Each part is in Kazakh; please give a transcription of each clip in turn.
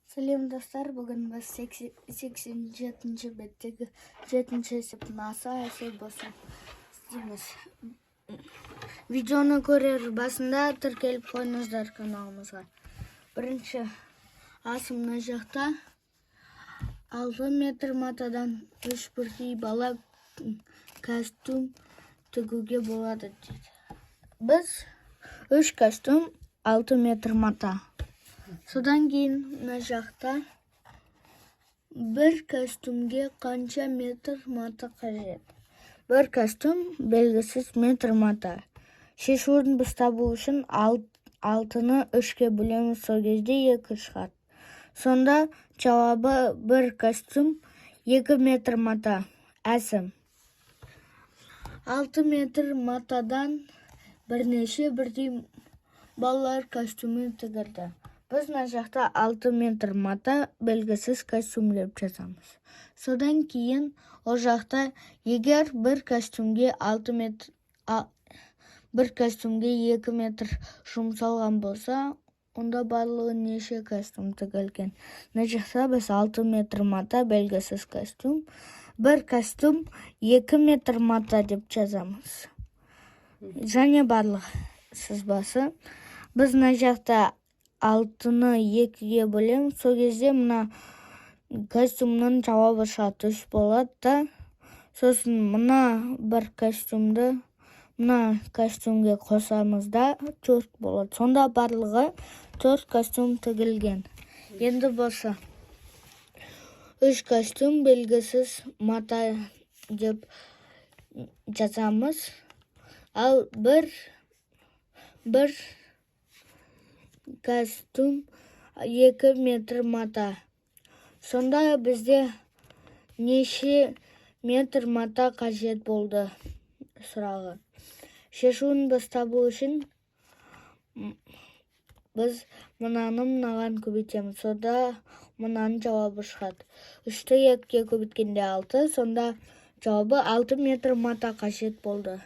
Сәлем, достар! Бүгін біз 87-беттегі жетінші есептің асы, әсел болсын істейміз. Видеоны көрер басында тіркеліп қойыңыздар каналымызға. Бірінші асы мына жақта 6 метр матадан үш бірдей бала костюм тігуге болады дейді. Біз үш костюм, 6 метр мата. Содан кейін мына жақта бір костюмге қанша метр мата қажет? Бір костюм, белгісіз метр мата. Шешуін біз табу үшін алтыны үшке бөлеміз, сол кезде екі шығады. Сонда жауабы: бір костюм, 2 метр мата. Әсім 6 метр матадан бірнеше бірдей балалар костюмін тігілді. Біз мына жақта 6 метр мата, белгісіз костюм деп жазамыз. Содан кейін ол жақта егер бір костюмге 6 метр, бір костюмге 2 метр жұмсалған болса, онда барлығы неше костюм тігілген? Мына жақта біз 6 метр мата, белгісіз костюм, бір костюм, 2 метр мата деп жазамыз. Және барлық сызбасы: біз мына жақта алтыны екіге бөлеміз, сол кезде мына костюмнің жауабы шығады, үш болады да. Сосын мына бір костюмді мына костюмге қосамыз да, төрт болады. Сонда барлығы төрт костюм тігілген. Енді болса үш костюм, белгісіз мата деп жазамыз. Ал бір костюм, 2 метр мата. Сонда бізде неше метр мата қажет болды сұрағы. Шешуін біз табу үшін біз мынаны мынаған көбейтеміз, сонда мынаның жауабы шығады. Үшті екіге көбейткенде алты, сонда жауабы 6 метр мата қажет болды.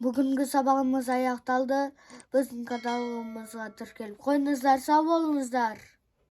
Бүгінгі сабағымыз аяқталды. Біздің каналымызға тіркеліп қойыңыздар. Сау болыңыздар!